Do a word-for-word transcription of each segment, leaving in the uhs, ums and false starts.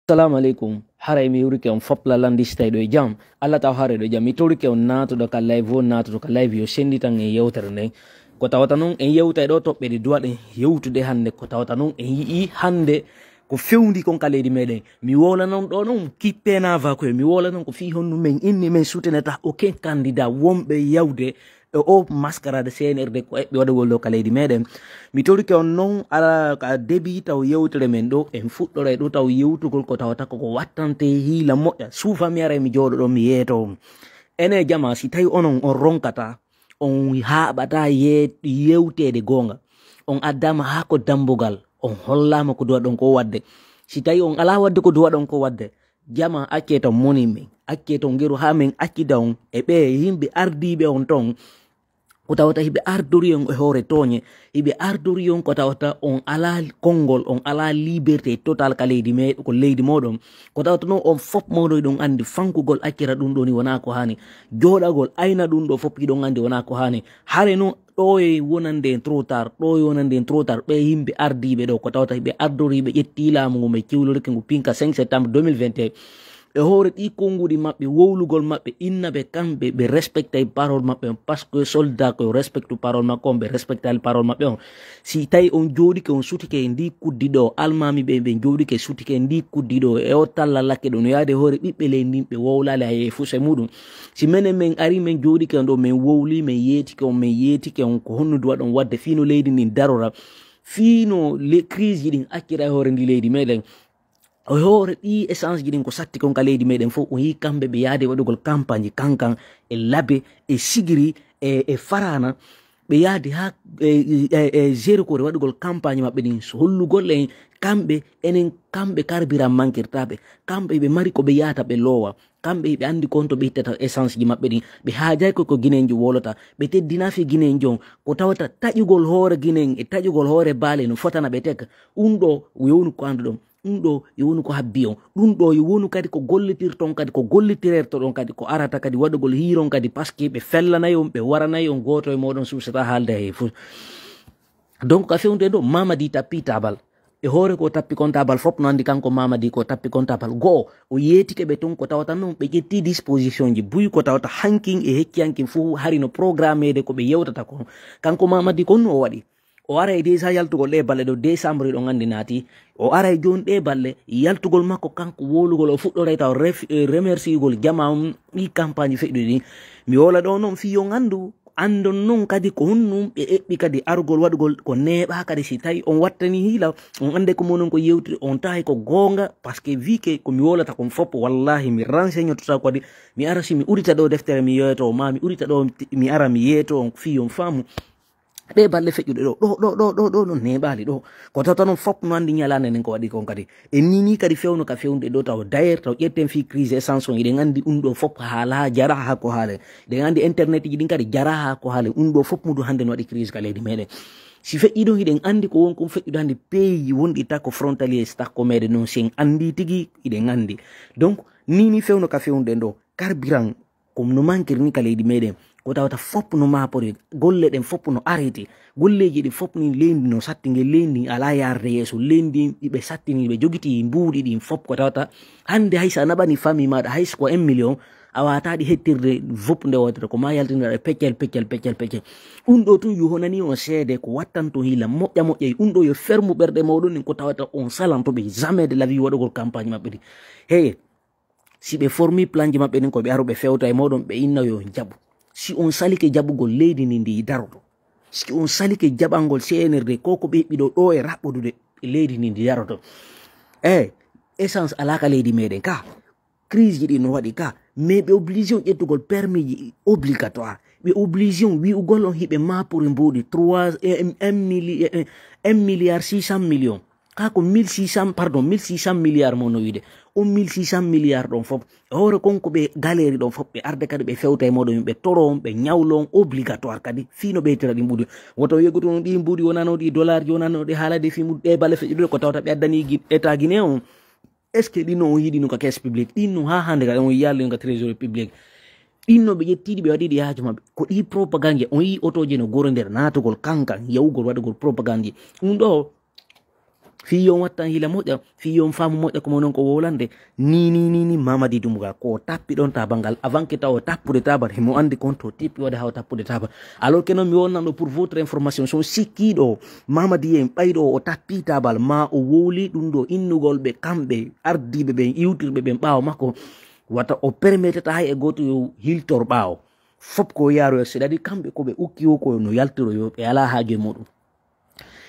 Assalamu aleykum. Haray mi yurike on fop lalandi si tawi ɗo e jam. Allah taw haray ɗo e jam. Mi torike on naatuɗo ka live o, naatuɗo ka live yo senditan en yewtere nden. Ko tawata noon en yewtay ɗo toɓɓe ɗe duwaɗen yewtude hannde. Ko tawata noon en yi'i hannde ko fewndi kon ka leydi meɗen. Mi wowla noon ɗo noon kippena vakoye. Mi wowla noon ko fii honno men inni men sutenata aucun candidat wonɓe yawde e o mascarade C N R D ko eɓɓe waɗugol ɗo ka leydi meɗen. Mi torike on noon ala ka debi taw yewtere men ɗo en fuɗɗoray ɗo taw yewtugol ko tawata koko wattante hiila moƴƴa. Suufa mi aray mi jooɗo ɗo mi yeeto on. Ene jama si tawi onon on ronkata on haaɓata ye-, yewteede goonga. On addama haa ko dambugal on hollama ko duwaɗon ko wadde. Si tawi on ala wadde ko duwaɗon ko wadde, jama acce ton moni men, acce ton ngeru haa men accida on e ɓe yimɓe ardiiɓe on ton. Ko tawata hiɓe ardori on e hoore tooñe, hiɓe ardori on ko tawata on ala konngol, on ala liberté total ka leydi me-, ko leydi moɗon. Ko tawata noon on fop moɗon hiɗon anndi fankugol accira ɗum ɗo ni wona ko haani. Jooɗagol ayna ɗum ɗo fop hiɗon anndi wona ko haani. Hare noon ɗo e wonande en trop tard, ɗo e wonande en trop tard. Ɓe yimɓe ardiiɓe ɗo ko tawata hiɓe ardori, ɓe ƴetti laamu ngu, ɓe ciwlorike ngu pinka cinq septembre deux mille vingt et un. E hoore ɗi konnguɗi maɓɓe, wowlugol maɓɓe, inna ɓe kamɓe, ɓe respectay parole maɓɓe on, parce que soldat ko respectu parole makko on, ɓe respectali parole maɓɓe on. Si tawi on jooɗike, on sutike e ndi kuddi ɗo, almami ɓe, ɓe jooɗike sutike e ndi kuddi ɗo, e o talla lakke ɗo, no yaade hoore ɓiɓɓe leydi ndin, ɓe wowlali hay e fuse muɗum. Si menen men ari, men jooɗike on ɗo, men wowli, men yeetike on, men yeetike on, ko honno duwaɗon wadde fii no leydi ndin darora, fii no le-, crise ji ɗin accira e hoore ndi leydi meɗen. O hoore ɗi essence ji ɗin ko satti kon ka leydi meɗen fof, o yii kamɓe ɓe yaade waɗugol campagne kankan e labe, e sigiri, e, e farana. Ɓe yaadi haa e, e, e Jéricho waɗugol campagne maɓɓe ɗin, so hollugol en kamɓe, enen kamɓe carburant mankirtaɓe, kamɓe ɓe mari ko ɓe yahata ɓe loowa, kamɓe ɓe anndi kon to ɓe ittata essence ji maɓɓe ɗin, ɓe haajay ko, ko Guinéen ji wolata, ɓe teddinafi Guinéen ji on, ko tawata taƴugol hoore Guinéen e taƴugol hoore baale no fotana ɓe tek. Ɗum ɗo yownu ko annduɗon. Ɗum ɗo yo wonu ko habbi on. Ɗum ɗo yo wonu kadi ko gollitirton kadi, ko gollitirertoɗon kadi, ko arata kadi waɗugol hiiron kadi, parce que ɓe fellanay on, ɓe waranay on, gooto e mooɗon suusata haalde hay fof. Donc, ka fewnde ɗo, Mamadi tappi tabal. E hoore ko tappi kon tabal fof no anndi kanko Mamadi ko tappi kon tabal. Go'o, o yeetike ɓe ton ko tawata noon ɓe ƴetti disposition ji buy ko tawata hankin e hecci hankin fof hari no programmeede ko ɓe yewtata kon. Kanko Mamadi kon no o waɗi. O aray déjà yaltugol ɗe balɗe ɗo décembre ɗon anndi naati. O aray jooni ɗe balɗe yaltugol makko kanko wowlugol o fuɗɗoray taw ref-, eh, remerciegol jama on ɗi campagne feƴƴuɗi ɗin. Mi wowla ɗo noon fii on anndu, anndon noon kadi ko honɗum ɓe eɓɓi kadi arugol waɗugol ko neeɓa kadi si tawi on wattani hiila, on annde ko monon ko yewtude, on tahay ko goonga, parce que vu que ko mi wowlata kon fof, wallahi mi renseignototaa kadi, mi ara si mi udita ɗo deftere mi yeeto, ma mi udita ɗo mi ara mi yeeto on fii on faamu. Ɗe balɗe feƴƴuɗe ɗo, ɗo, ɗo, ɗo, ɗo, ɗo, no neeɓaali ɗo. Ko tawta noon fof no anndi ñalaande nden ko waɗi kon kadi. En nini kadi fewno ka fewnde ɗo taw. D'ailleurs, taw ƴetten fii crise essence on, hiɗen anndi ɗum ɗo fof haala, jara haa ko haale. Hiɗen anndi internet ji ɗin kadi jara haa ko haale. Ɗum ɗo fof mudu hannde no waɗi crise ka leydi meɗen. Si feƴƴi ɗon, hiɗen anndi ko won kon feƴƴude hannde pays ji wonɗi takko frontalier, takko meɗen noon, si en anndi tigi, hiɗen anndi. Donc, nini fewno ka fewnde ɗo. Carburant, ko no mankiri ni ka leydi meɗen. Ko tawata fof no maapori, golle ɗen fof no arrêté. Golleeji ɗin fof ni leydi no satti, ngel leydi alaa yaarde yeeso. Leydi ndi ɓe sattini, ɓe jogiti mbuuɗi ɗin fof. Ko tawata hannde hay so a naɓani famille maaɗa, hay so ko un million, a waawataa ɗi hettirde fof nde wootere. Ko ma yaltinoɗa peccel, peccel, peccel, peccel. Ɗum ɗo tun yo honani on seede ko wattanto hiila moƴƴa moƴƴa. Ɗum ɗo yo fermu ɓerɗe mawɗon ɗin ko tawata on salanto ɓe jamais de la vie waɗugol campagne maɓɓe ɗi. Hey, si ɓe formi plan ji maɓɓe ɗin ko ɓe aru ɓe fewta e moɗon, ɓe inna yo on jaɓu. Si on salike jaɓugol, leydi ndi ndi daroto. Si on salike jaɓangol C N R D, ko ko ɓe eɓɓi ɗo, ɗo e raɓɓudude, leydi ndi ndi daroto. E essence alaa ka leydi meɗen ka. Crise ji ɗi no waɗi ka. Mais ɓe obligé on ƴettugol permis ji obligatoire. Ɓe obligé on wi'ugol on hiɓe maapori mbuuɗi trois, eh, un milli-, eh, un milliard six cent millions. Ka ko mille six cents, pardon, mille six cents milliards mo no wiide. On mille six cents milliards ɗon fof. E hoore kon ko ɓe galerie ɗon fof, ɓe arde kadi ɓe fewta e moɗon, ɓe toro on, ɓe ñawlo on obligatoire kadi. Fii no ɓeytira ɗi mbuuɗi. Woto yeggutu on ɗi mbuuɗi wonano ɗi dollar ji, wonano ɗi haalade fii mbuuɗi ɗe bale feƴƴude ko tawata ɓe addani gi-, état Guinée on. Est-ce que ɗin no on yiɗi no ka caisse publique? Ɗin no haa hannde kadi on yalli no ka trésor public. Ɗin no ɓe ƴettiɗi ɓe waɗiɗi haaju maɓɓe. Ko ɗi propagande on yii otooji no goro nder naatugol kankan, yawugol waɗugol propagande. Ɗum ɗo Fii yo on wattan hila moƴƴa, fii yo on faamu moƴƴa ko mo non ko wowlande. Ni, ni, ni, ni, Mamadi Dumbuya, ko o tappi ɗon tabal ngal, avant que taw o tappude tabal, himo andi kon to tippi waɗa haa o tappude tabal. Alors que non, mi wonnan ɗo pour votre information, so on sikkiiɗo Mamadi en ɓayɗo o tappi tabal, ma o wowli ɗum ɗo innugol ɓe kamɓe ardiiɓe ɓen, iwtirɓe ɓen ɓaawo makko, wata o permettata hay e gooto yo hiltor ɓaawo. Fop ko yaaroya, c'est-à-dire kamɓe ko ɓe ukki o ko no yaltiro yo ɓe alaa haaju e muɗum.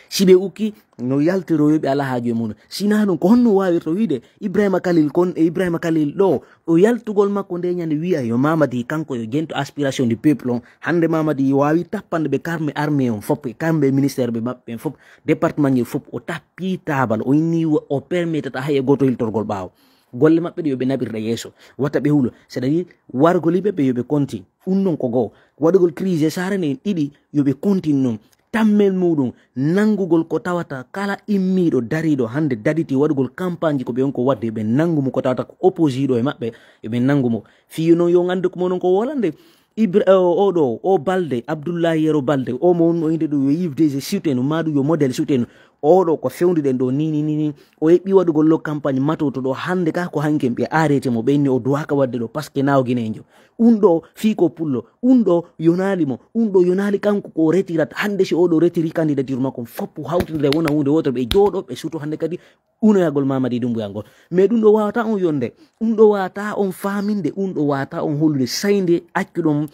Si ɓe ukki, no yaltiro yo ɓe alaa haaju e muɗum. Si naa ɗum, ko honno waawirta wiide Ibrahima Khalil kon e Ibrahima Khalil ɗo, o yaltugol makko nde ñande wi'a yo Mamadi kanko yo jento aspiration du peuple on. Hannde Mamadi waawi tappande ɓe karme armée on fop, e kamɓe ministère ɓe maɓɓe ɓen fop, département ji fop, o tappi tabal, o inni o permettata hay e gooto hiltorgol ɓaawo. Golle maɓɓe ɗe yo ɓe naɓirta yeeso, wata ɓe hulo, c'est-à-dire wargol yimɓe ɓe yo ɓe konti. Ɗum non ko goo. Waɗugol crise e saare nden ɗiɗi, yo ɓe kontin non. Tammel muɗum, nanngugol ko tawata kala immiiɗo dariiɗo hannde daditi waɗugol campagne ko ɓe on ko waɗde, yo ɓe nanngu mo, ko tawata ko opposiiɗo e maɓɓe, yo ɓe nanngu mo. Fii non yo on anndu ko mo non ko wolande. Ibra-, o, o ɗo, o Balde, Abdoulaye Yero Balde, o mo wonno innde ɗo yo Yves Désir Soutenu, maa ɗum yo modèle Soutenu. O ɗo ko fewnduɗen ɗo ni, ni, ni, ni. O eɓɓi waɗugol lo campagne matoto ɗo hannde ka ko hanken ɓe arrêté mo, ɓe inni o duwaka waɗde ɗo parce que na o Guinéenjo. Un ɗo fii ko pullo, un ɗo yonaali mo, un ɗo yonaali kanko ko o retirat. Hannde si o ɗo retiri candidature makko, fop hawtindire wona huunde wootere, ɓe jooɗo, ɓe suto hannde kadi unoyagol Mamadi Dumbuya ngol. Mais ɗum ɗo wawata on yonde, ɗum ɗo wawata on faaminde, ɗum ɗo wawata on hollude saynde accuɗon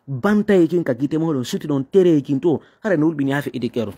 bantaye kin ka gite moɗon, sutuɗon tereye kin to, hara no hulɓini haa feƴƴitikeero.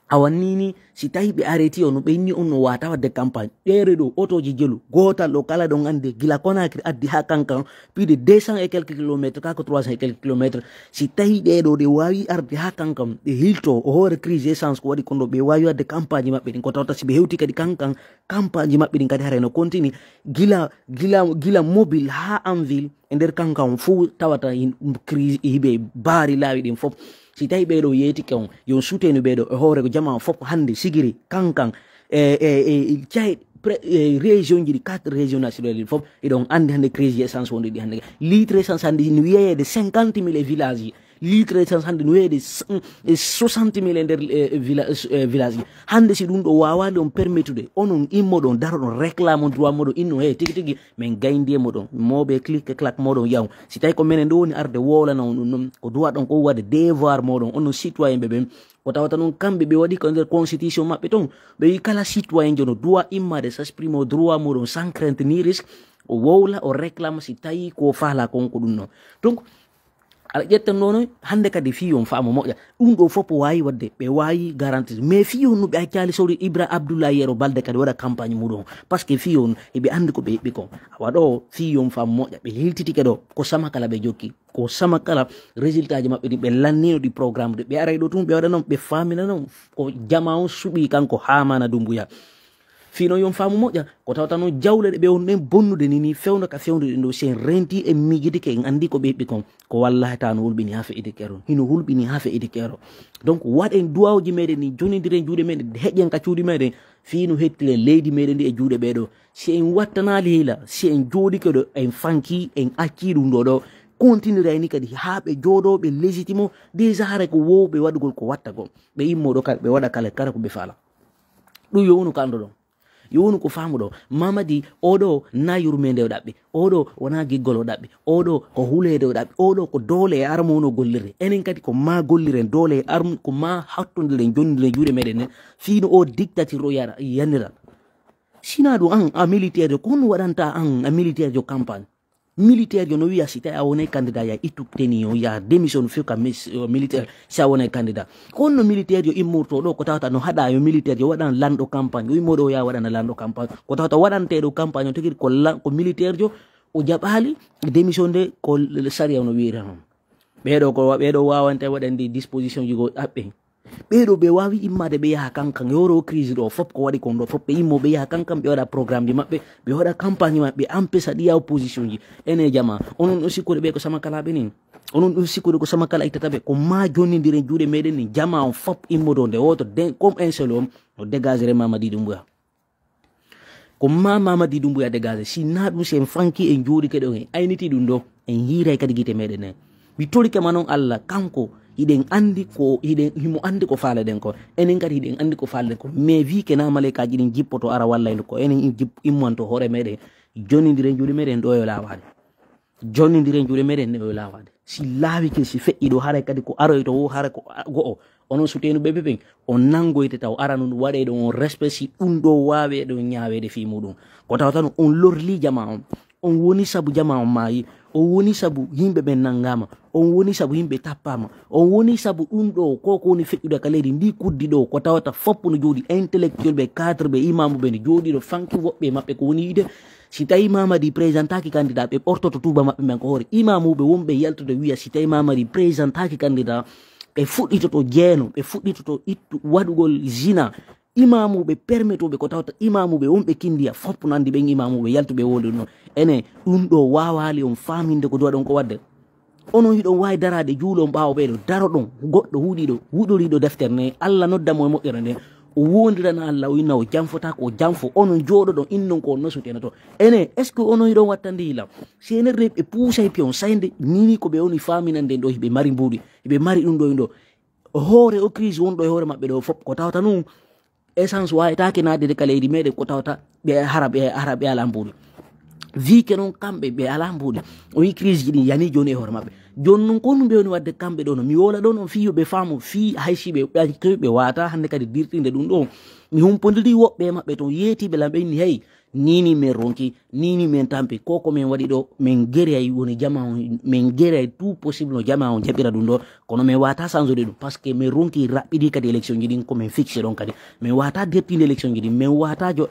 Awa ni ni, si tawi ɓe arrêti on, ɓe inni on no wawata waɗde campagne. Ɗeere ɗo, otooji jelu, gootal ɗo kala ɗon annde, gila Conakry addi haa Kankan, plus de deux cents et quelques kilomètres, ka ko trois cents et quelques kilomètres. Si tawi ɗee ɗo ɗe waawi arde haa Kankan, ɗe hilto o hoore crise essence ko waɗi kon ɗo, ɓe waawi waɗde campagne maɓɓe ɗin, ko tawata si ɓe hewti kadi Kankan, campagne maɓɓe ɗin kadi haray no continue gila, gila, gila mobile haa en ville, e nder Kankan fof tawata hin crise hiɓe baari laawi ɗin fof. Si tawi ɓee ɗo yeetike on, yo on sutenu ɓee ɗo e hoore ko jamaa fof hannde sigiri Kankan, e, e, e, e, cay-, pre-, e, région ji ɗi, quatre région nationale ɗi fof, eɗon anndi hannde crise essence wonde ɗi hannde. Litre essence hannde ne wiyeede cinquante mille e village ji. Litre essence hannde no weede s-, e soixante mille e nder, e, villa-, e, village ji. Hannde si ɗum ɗo waawaali on permettude, onon immoɗon, daroɗon, réclame on droit moɗon, inno, "Hey, tigi tigi, min gayndi e moɗon." Mooɓe clic et clac moɗon yaw. Si tawi ko menen ɗo woni arde wowlana on ɗum ɗum, ko droit ɗon ko waɗde devoir moɗon, onon citoyen ɓe ɓen. Ko tawata noon kamɓe ɓe waɗi ko nder constitution maɓɓe ton. Ɓe wi kala citoyen jono droit immade s'exprime o droit moɗon sans crainte ni risque. O wowla, o réclame si tawi ko faala kon ko ɗum ɗon. Donc, aɗa ƴetta noon, hannde kadi fii on faamo moƴƴa. Ɗum ɗo fof waawi waɗde, ɓe waawi garantir. Mais fii on no ɓe accali sori Ibra Abdoulaye Yero Balde kadi waɗa campagne muɗum. Parce que fii on, eɓe anndi ko ɓe heɓi kon. Awa ɗo, fii on faamo moƴƴa, ɓe hiltitike ɗo, ko sama kala ɓe jokki. Ko sama kala résultat ji maɓɓe ɗi ɓe lannino ɗi programme de. Ɓe aray ɗo tun, ɓe waɗa noon, ɓe faamina noon. Ko jama on suɓi kanko Hamana Dumbuya. Fii noon yon faamu moƴƴa, ko tawata noon jawle ɗe ɓe on ɗen bonnude ni, ni fewndo ka fewndude ɗo, si en renti, en miijidike, en anndi ko ɓe heɓi kon, ko wallahi ta no hulɓini haa feƴƴitikeero, hino hulɓini haa feƴƴitikeero. Donc, waɗen duwawuji meɗen ɗi, jonidiren juuɗe meɗen, heƴen ka cuuɗi meɗen, fii no hettiren leydi meɗen ndi e juuɗe ɓee ɗo. Si en wattanaali hila, si en jooɗike ɗo, en fanki, en acci ɗum ɗo ɗo, continueray ni kadi haa ɓe jooɗo, ɓe légitime, déjà haray ko wowɓe waɗugol ko watta ko. Ɓe immo ɗo kala, ɓe waɗa kala, kala ko ɓe faala. Ɗum yo wonu ko annduɗon. Yo wonu ko faamuɗon. Mamadi, oɗo na yurmeende o ɗaɓɓi. Oɗo wona giggol o ɗaɓɓi. Oɗo ko huleede o ɗaɓɓi. Oɗo ko doole e arme o no gollirde. Enen kadi ko ma golliren doole e arme, ko ma hattondiren, jondiren juuɗe meɗen nen. Fii no o dictature o yara, yanira. Sina ɗum an a militaire jo, ko honno waɗanta an a militaire jo campagne? Militaire jo no wiya si tawi a wonay candidat ya ittu tenue o, ya démission few ka mis-, o militaire si a wonay candidat. Ko honno militaire jo immorto ɗo ko tawata no haɗa yo militaire jo waɗan lanɗo campagne, o immo ɗo ya waɗana lanɗo campagne. Ko tawata waɗanteɗo campagne o tigi ko la-, ko militaire jo o jaɓali démission de ko l-, sariya no wiira noon. Ɓeeɗo ko wa-, ɓeeɗo wawante waɗande disposition ji go ɗaɓɓe. Ɓeeɗo ɓe waawi immade ɓe yaha kankan, yoro crise ɗo, fop ko waɗi kon ɗo, fop ɓe immo ɓe yaha kankan, ɓe waɗa programme ji maɓɓe, ɓe waɗa campagne maɓɓe, ɓe empêche ɗiya opposition ji. Ene jama, onon ɗum sikkude ɓe ko sama kala ɓe nin. Onon ɗum sikkude ko sama kala ittata ɓe, ko ma jonnidiren juuɗe meɗen ni, jama on fop immodo nde woto, den, comme un seul homme, no dégagere Mamadi Doumbouya. Ko ma Mamadi Doumbouya dégagé. Si na ɗum, si en fanki, en jooɗike ɗo, en ayniti ɗum ɗo, en hiiray kadi gite meɗen en. Mi torike ma noon Allah, kanko Hiɗen anndi ko hiɗen himo anndi ko faaleɗen ko, enen kadi hiɗen anndi ko faaleɗen ko. Mais vi ke na maleykaji ɗin jippoto ara wallay ko enen jip immanto hoore meɗen, jonnidire juuɗe meɗen ɗo yo laawaade. Jonnidire juuɗe meɗen ɗo yo laawaade. Si laawike, si feƴƴi ɗo, haray kadi ko aroyto wo, haray ko go'o. Onon sutenuɓe ɓe ɓen, on nanngoyte taw ara nun waɗey ɗon on respect si ɗum ɗo waawee ɗon ñaaweede fii muɗum. Ko tawata no on lorli jama on. On woni sabu jama on maayi. On woni sabu yimɓe ɓen nanngaama. On woni sabu yimɓe tappaama. On woni sabu ɗum ɗo ko ko woni feƴƴude ka leydi ndi kuddi ɗo. Ko tawata fof no jooɗi intellectuel ɓe, cadre ɓe, imamu ɓe no jooɗi ɗo fanki woɓɓe maɓɓe ko woni yiide. Si tawi Mamadi présentaki candidat, ɓe ɓortoto tuuba maɓɓe men ko hoore. Imamuɓe wonɓe yaltude wiya si tawi Mamadi présentaki candidat, ɓe fuɗɗitoto jeeno, ɓe fuɗɗitoto ittu waɗugol zina. Imamuɓe permetooɓe ko tawata imamuɓe wonɓe kindiya fof no anndi ɓen imamuɓe yaltuɓe wooɗi ɗum. Ene ɗum ɗo waawaali on faaminde ko duwaɗon ko waɗde. Onon hiɗon waawi daraade juulon ɓaawo ɓeeɗo, daroɗon goɗɗo huɗiɗo, huɗoriɗo deftere nde, Alla nodda mo e moƴƴere nde, o wondirana Alla, o inna o janfota ko o janfo, onon jooɗoɗon innon ko on nosutenoto. Ene, est-ce que onon hiɗon wattandi hila? Si ene rewi ɓe puusay piyon saynde, nini ko ɓe woni faaminande ɗo, hiɓe mari mbuuɗi, hiɓe mari ɗum ɗo, ɗo. Hoore o crise wonɗo e hoore maɓɓe ɗo fof, ko tawata nun, essence wawetake naatde ka leydi meɗen ko tawata ɓe hara ɓe hara ɓe ala mbuuɗi. Vike noon kamɓe ɓe ala mbuuɗi. O yi crise ji ɗin yani jooni e hoore maɓɓe. Jooni noon ko honɗum ɓe woni waɗde kamɓe ɗo no mi wola ɗo noon fii yo ɓe faamu fii hay si ɓe ɓe wata hannde kadi dirtinde ɗum ɗo. Mi humpondiri woɓɓe e maɓɓe toon yeetiiɓe lam ɓe inni hey, nini men ronki, nini men tampi, ko ko men waɗi ɗo, men geray woni jama on, men geray tout possible no jama on jaɓira ɗum ɗo, kono men wata sansude ɗum, parce que men ronki raɓɓiɗi kadi élection ji ɗin ko men fixé ɗon kadi, men wata dertinde élection ji ɗin, men wata jo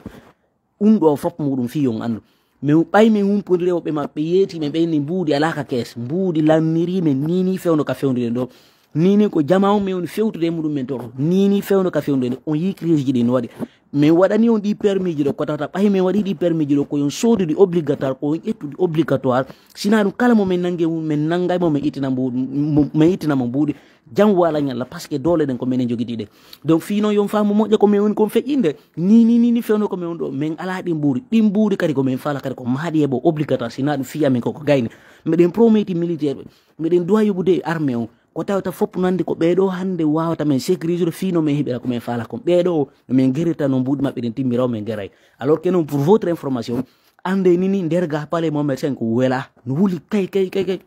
ɗum ɗo fof muɗum fi yon andu. Men ɓay men humpondire woɓɓe maɓɓe yeeti men ɓeyni mbuuɗi ala ka kees, mbuuɗi lanniri men nini fewndo ka fewndo ɗen ɗo, nini ko jama on men woni fewtude e muɗum men toɗo, nini fewndo ka fewndo ɗen, on yi crise ji ɗin no waɗi. Min waɗani on ɗi permis ji ɗo ko tawata ɓay min waɗi ɗi permis ji ɗo ko yon sooduɗi obligatoire, ko yon ƴettuɗi obligatoire. Sina ɗum kala mo min nange mum min nangay mo min ittina mbuuɗi, min ittina mo mbuuɗi. Jam wala ñalla parce que doole ɗen ko minen jogiti ɗe. Donc fii noon yon faamu moƴƴa ko min woni kon feƴƴinde ni ni ni ni fewno ko min woni ɗo min ala ɗi mbuuɗi ɗi mbuuɗi kadi ko min fala kadi ko maaɗi e ɓo obligatoire sina ɗum fii amin koko gayni. Miɗen prometi militaire ɓe miɗen duwa yoɓude armée on. Ko tawata fof nandi ko ɓeeɗo hannde wawata men sécuriser fii no min heɓira ko min fala kon ɓeeɗo o no min gerita no mbuuɗi maɓɓe ɗin timmira o min geray. Alors que noon pour votre information, annde nini nder ga palais Mohamed cinq wela no wuli kay kay kay kay.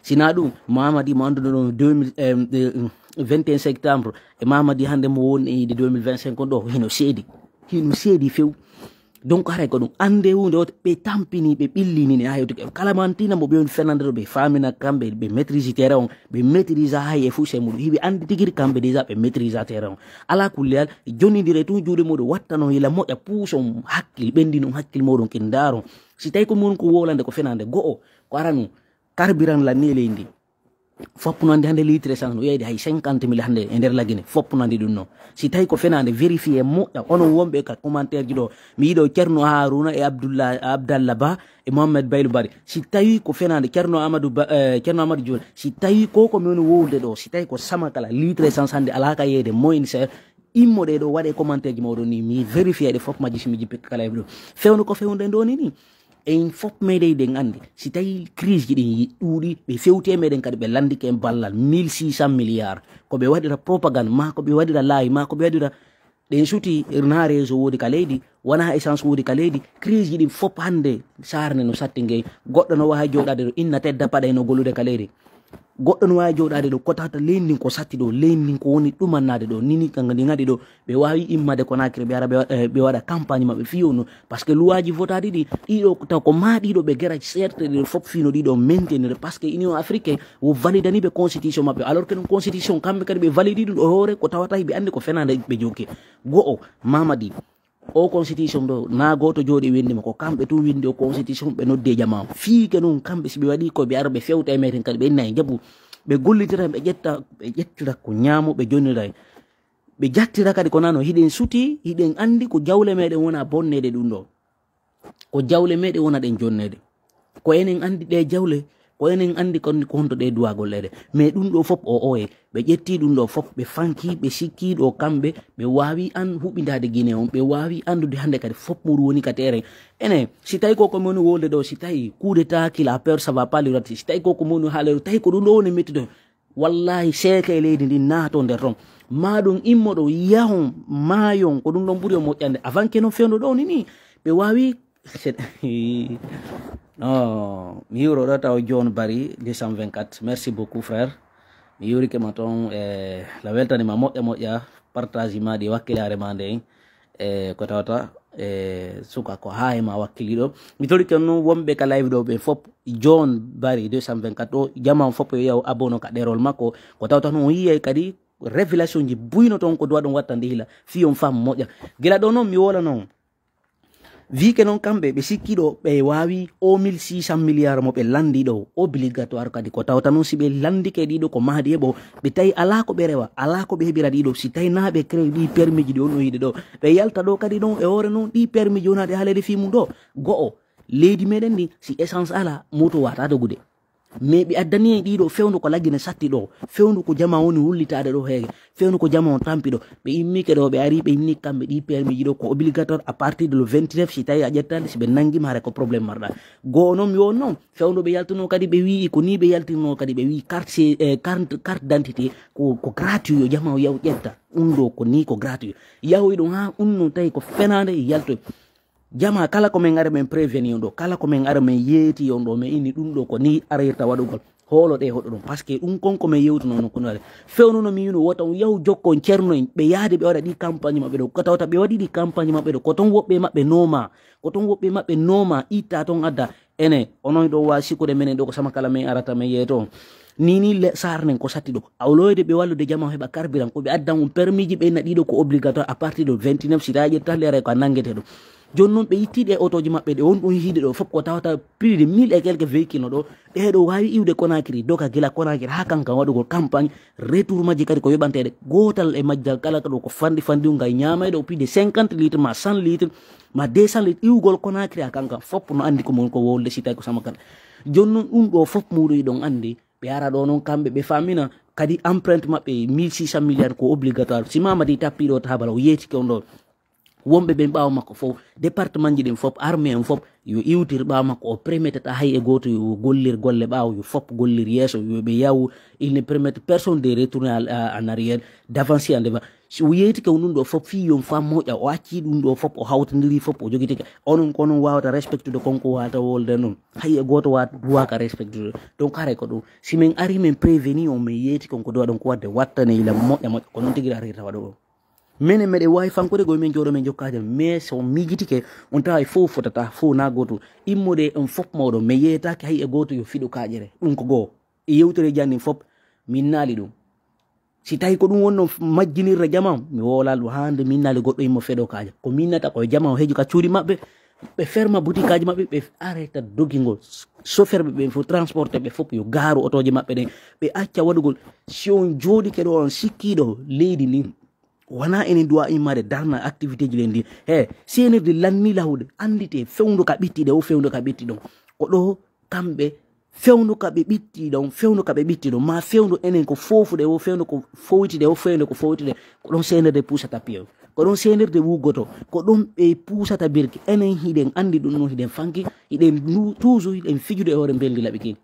Sina ɗum Mamadi mo annduɗo ɗum deux mille vingt et un septembre e Mamadi hannde mo woni e yiide deux mille vingt cinq on ɗo hino seedi, hino seedi few. Donc haray ko ɗum annde hunde woto ɓe tampini ɓe ɓillini ne ha hewtuki kala mantina mo ɓe woni fenande ɗo ɓe famina kamɓe ɓe maîtrise terrain on, ɓe maîtrise hay e fouché muɗum hiɓe anndi tigiri kamɓe déjà ɓe maîtrise terrain on. Ala kulleyal jonnidire tun juuɗe muɗum wattano hila moƴƴa puuson hakkil ɓendinum hakkil muɗum kin ndaron. Si tawi ko mun ko wolande ko fenande go'o ko aranum, carburant la ne leydi ndi. Foppo no andi hannde litre essence no yeyde hay cinquante mille hannde e nder lagine foppo no andi ɗum noon. Si tawi ko fenande vérifié moƴƴa onon wonɓe ka commentaire ji ɗo, mi yiɗo Ceerno Haruna e Abdullah Abdallah Ba e Mohamed Baylu Bari. Si tawi ko fenande Ceerno Amadou Ba, eh, Ceerno Amadou Diol, si tawi ko ko mi woni wowlude ɗo, si tawi ko Samakala litre essence hannde ala ka yeyde moyen cher, immoɗe ɗo waɗe commentaire ji mawɗo ni mi vérifié ɗe fof majji si mi jippi kala e ɗum. Fewndo ko fewndo e ɗo ni ni. En fof meɗen eɗen anndi si tawi crise ji ɗin yi- ɗuuɗi ɓe fewti e meɗen kadi ɓe lanndike en ballal mille six cent milliards ko ɓe waɗira propagande ma ko ɓe waɗira laawi ma ko ɓe waɗira. Ɗen suti na réseau woodi ka leydi, wona essence woodi ka leydi. Crise ji ɗin fof hannde sarne no satti ngey. Goɗɗo no wawi jooɗade ɗo inna tedda paɗa no gollude ka leydi. Goɗɗo no wawi jooɗade ɗo ko tawata leydi ndin ko satti ɗo, leydi ndin ko woni ɗumannade ɗo nini kanga ndi ngadi ɗo. Ɓe wawi immade Conakry ɓe ara ɓe waɗa campagne maɓɓe fiyo no. Parce que luwaji votaɗi ɗi ɗiɗo taw ko ma ɗiɗo ɓe gera certe ɗiɗo fof fino ɗiɗo maintenir parce que Union Africaine wo validani ɓe constitution maɓɓe alors que ɗum constitution kamɓe kadi ɓe validi ɗum ɗo hoore ko tawata hiɓe anndi ko fenade ɓe jokki. Go'o Mamadi, o constitution ɗo na goto jooɗi windima ko kamɓe tun windi o constitution ɓe noddi e jama fiike noon kamɓe si ɓe waɗi ko ɓe ara ɓe fewta e meten kadi ɓe inna e jaɓu. Ɓe gollitira ɓe ƴetta ɓe ƴettira ko ñaamo ɓe jonnira. Ɓe jattira kadi ko nano hiɗen suti hiɗen anndi ko jawle meɗen wona bonnede ɗum ɗo. Ko jawle meɗen wona ɗen jonnede. Ko enen anndi ɗe jawle ko enen anndi kon ko honto ɗe duwagol ɗeɗe. Mais ɗum ɗo fof o oye ɓe ƴetti ɗum ɗo fof ɓe fanki ɓe sikki ɗo kamɓe ɓe wawi an huɓidade Guinée on ɓe wawi anndude hannde kadi fof muɗum woni ka terrain. Ene si tawi ko komi woni wolde ɗo si tawi coup d'état qu'il a peur ça va pas lui rati si tawi ko komi woni haalere tawi ko ɗum ɗo woni mettude. Wallahi seeka e leydi ndin naato nder ton. Ma ɗum immo ɗo yahon maayon ko ɗum ɗon ɓuri o moƴƴande. Avant que non fewndo ɗo ni ni ɓe waawi no mi yuro ɗo taw John Bari deux cent vingt-quatre. Merci beaucoup frère. Mi yurike ma ton e la weltanima moƴƴa moƴƴa. Partage ma ɗi wakkilare ma ndey e ko tawata e suka ko haa e ma wakkiliɗo. Mi torike on noon wonɓe ka live ɗo ɓe fop. John Bari deux cent vingt-quatre ɗo jama on fop yo yaw abono ka ɗerol makko. Ko tawata noon on yiyay kadi révélation ji buyno toon ko duwa ɗum wattande hila fi on fam moƴƴa. Gila ɗo noon mi wola noon. Vike noon kamɓe ɓe sikkiɗo ɓe waawi o mille six cent milliards mo ɓe landi ɗo obligatoire kadi ko tawta noon si ɓe landike ɗiɗo ko mahdi heɓo ɓe tawi alaa ko ɓe rewa alaa ko ɓe heɓira ɗiɗo si tawi naa ɓe créé ɗi permis ji ɗi on o yiɗe ɗo ɓe yalta ɗo kadi ɗon e hoore noon ɗi permis ji wonaɗe haalede fii mum ɗo. Go'o, leydi meɗen ndi si essence ala moto wata dogude. Mais ɓe addani en ɗiɗo fewndo ko laggine satti ɗo fewndo ko jama woni wullitaade ɗo heege fewndo ko jama on tampi ɗo. Ɓe immike ɗo ɓe ari ɓe inni kamɓe ɗi permis ji ɗo ko obligatoire à partir de le vingt-neuf si tawi a ƴettali si ɓe nangima hare ko problème marɗa. Goo noon mi won noon fewndo ɓe yaltuno kadi ɓe wii ko ni ɓe yaltirno kadi ɓe wii carte eh, carte carte d'identité ko ko gratuit yo jama o yaw ƴetta. Ɗum ɗo ko ni ko gratuit yahoy ɗum ha ɗum no tawi ko fenaande yaltoy. Jama kala ko min ara min préveni on ɗo kala ko min ara min yeeti on ɗo min inni ɗum ɗo ko ni arayirta waɗugol. Hoolo ɗe hoɗo ɗum parce que ɗum kon ko min yewtuno no kono waɗe. Fewnuno mi wino wota on yahu jokkon cerno en ɓe yaade ɓe waɗa ɗi campagne maɓɓe ɗo ko tawta ɓe waɗi ɗi campagne maɓɓe ɗo ko ton woɓɓe maɓɓe nooma ko ton woɓɓe maɓɓe nooma itta ton adda. Ene onon ɗo wa sikkude minen ɗo ko sama kala min arata min yeeto on. Ni ni sarnen ko satti ɗo awloyde ɓe wallude jama heɓa carburant ko ɓe addan on permis ji ɓe na ɗiɗo ko obligatoire à partir de vingt-neuf si taƴe tan lere ko a nangete ɗo. Jooni noon ɓe ittiiɗe e otooji maɓɓe ɗe won ɗum yiide ɗo fof ko tawata plus de mille et quelques véhicules no ɗo. Ɓeeɗo waawi iwde Conakry doga gila Conakry haa kankan waɗugol campagne. Retour majji kadi ko yoɓanteeɗe gootal e majjal kala ka ɗo ko fanndi fanndi ngay ñaamayɗo o plus de cinquante litres ma cent litres ma deux cent litres iwgol Conakry a kankan fof no anndi ko mon ko wolde si tawi ko sama kala. Jooni noon ɗum ɗo fof muuɗo iɗon anndi. Ɓe ara ɗo noon kamɓe ɓe famina kadi empreinte maɓɓe mille six cent milliards ko obligatoire si mamadi tappiɗo tabala o yeetike on ɗon. Wonɓe ɓen ɓaawo makko fof département ji ɗin fof armée en fof yo iwtir ɓaawo makko o permetata hay e gooto yo gollir golle ɓaawo yo fof gollir yeeso yo ɓe yawu. Il ne permet personne de retourner en arrière d'avancer en devant. Si o yeetike on ɗum ɗo fof fii yon fam moƴƴa o acci ɗum ɗo fof o hawtandiri fof o jogitike onon ko onon wawata respectude konko wata wolde noon. Hay e gooto wa duwaka respectude donc hare ko ɗum si min ari min préveni on min yeeti kon ko duwa ɗon ko wadde wattane yila moƴƴa moƴƴa ko noon tigi arirta waɗo ɗum. Minen meɗen wawi fankude goye min jooɗo min jokkaji mais so on miijitike on tawa e fof fotata fof na gooto. Immoɗe on fof mawɗo mi yeetaki hay e gooto yo fiɗo kaƴere ɗum ko goo. E yewtere jannin fof min naali ɗum. Si tawi ko ɗum wonno majjinirre jama mi wolal ɗum haa nde min naali goɗɗo immo feɗo kaƴa ko minnata koye jama o heejo ka cuuɗi maɓɓe. Ɓe ferma boutique aji maɓɓe ɓe arrêta dogingol. Soferɓe ɓen fof transporté ɓe fof yo gaaru otooji maɓɓe ɗen ɓe acca waɗugol. Si on jooɗike ɗo on sikkiiɗo leydi ndin wona enen duwa immade darna activité ji ɗen ndin he seenirde lanni lahude anndite fewndo ka ɓitti ɗe o fewndo ka ɓitti ɗon. Ko ɗo kamɓe fewndo ka ɓe ɓitti ɗon fewndo ka ɓe ɓitti ɗon ma fewndo enen ko fofuɗe o fewndo ko fowitiɗe o fewndo ko fowitiɗe. Ko ɗon seenirde puusata piyo ko ɗon seenirde wugoto. Ko ɗon ɓe puusata birki enen hiɗen anndi ɗum noon hiɗen fanki hiɗen toujours hiɗen fijude e hoore mbelndi laɓi kin.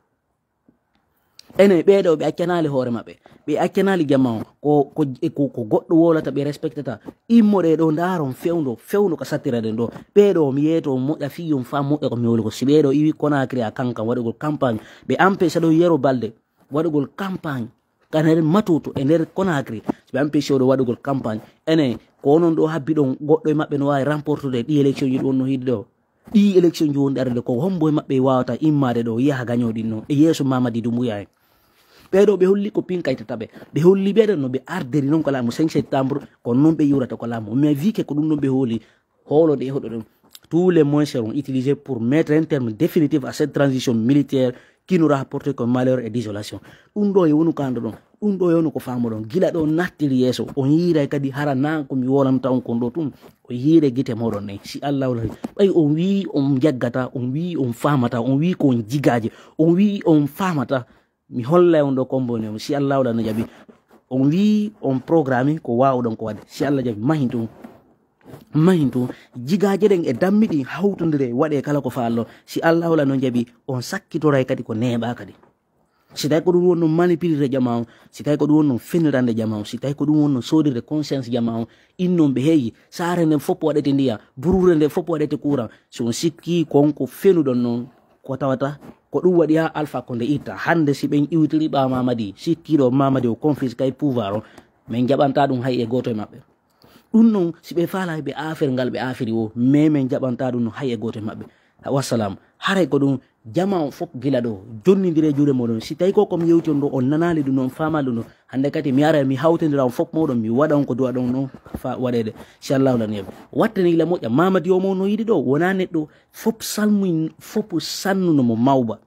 Enen ɓeeɗo ɓe accanaali hoore maɓɓe ɓe accanaali jama o ko ko ko goɗɗo wolata ɓe respectata. Immoɗe ɗo ndaaron fewndo fewndo ko sattiraɗen ɗo. Ɓeeɗo mi yeeto on moƴƴa fii yon faa moƴƴa ko mi woli ko si ɓeeɗo iwi Conakry a kankan waɗugol campagne ɓe empêche ɗo yero balde waɗugol campagne ka nder matuto e nder Conakry. Si ɓe empêche oɗo waɗugol campagne enen ko onon ɗo habbi ɗon goɗɗo e maɓɓe no waawi remportude ɗi élection ji ɗon no hiɗi ɗo. Ɗi élection ji wonɗi arde ko hombo e maɓɓe wawata immade ɗo yaha gaño ɗin noon e yeeso mamadi dumbuya en. Ɓeɗo ɓe holli ko pinkaytata ɓe ɓe holli ɓeɗo no ɓe ardiri noon ko laamu cinq septembre. Kono noon ɓe yiwrata ko laamu mais vike ko ɗum noon ɓe hooli. Hoolo ɗe hoɗo ɗum tous les moyens seront utilisés pour mettre un terme définitif à cette transition militaire qui n'aura apporté que malheur et désolation. Ɗum ɗo e wonu kando ɗon ɗum ɗo e wonu ko faamoɗon gila ɗo nattiri yeeso on yiiray kadi hara na ko mi wolanta on kon ɗo tun. O yiire gite moɗon ɗen si allah wala ɓay on wii on jaggata on wii on famata on wii ko on jigaaje on wii on famata. Mi hollay on ɗo komboni on si allah wala no jaɓi. On wii on programme ko wawɗon ko waɗde si allah jaɓi mahin tun. Mahin tun jigaaje ɗen e dammi ɗin hawtodire waɗe kala ko faallo si allah wala no jaɓi. On sakkitoray kadi ko neeɓa kadi. Si tawi ko ɗum wonno manipulirde jama on, si tawi ko ɗum wonno fenirande jama on, si tawi ko ɗum wonno sodirde conscience jama on, innon ɓe heeyi, saare nden fof waɗete ndiya, burure nden fof waɗete courant. Si on sikki kon ko fenuɗon noon, ko tawata ko ɗum waɗi ha Alpha Condé itta. Hannde si ɓen iwtiri ɓa Mamadi, sikkiɗo Mamadi o confisque kay pouvoir o, min jaɓanta ɗum hay e gooto e maɓɓe. Ɗum noon, si ɓe faalaay ɓe affaire ngal ɓe affaire o, mais min jaɓanta ɗum no hay e gooto e maɓɓe. Wassalam. Haray ko ɗum, jama on fof gila ɗo, jonnindire juuɗe moɗon. Si tawi ko ko mi yewti on ɗo, on nanaali ɗum, on faamaali ɗum ɗo, hannde kadi mi ara mi hawtindira on fof moɗon, mi waɗa on ko duwa ɗon noon fa waɗeede. Si Allahu lan yeeɓi. Wattani gila moƴƴa, Mamadi o mo no yiɗi ɗo, wonaa neɗɗo fof salmi, fof sannuno mo mawba.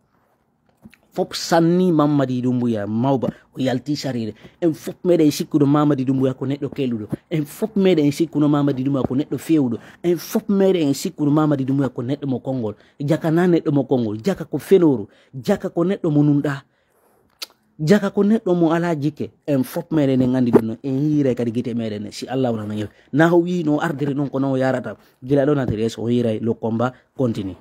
Fof sanni Mamadi Dumbuya mawba, o yalti sarire. En fof meɗen sikkuno Mamadi Dumbuya ko neɗɗo keluɗo. En fof meɗen sikkuno Mamadi Dumbuya ko neɗɗo fewuɗo. En fof meɗen sikkuno Mamadi Dumbuya ko neɗɗo mo konngol. Jaka na neɗɗo mo konngol. Jaka ko fenooru. Jaka ko neɗɗo mo nunɗa. Jaka ko neɗɗo mo alaa jikke. En fof meɗen en anndi ɗum no. En yiiray kadi gite meɗen ne. Si Allah wona no yew. Na o wii no ardiri noon ko noon o yarata. Gila ɗo natiri yeeso o yiiray le combat continue.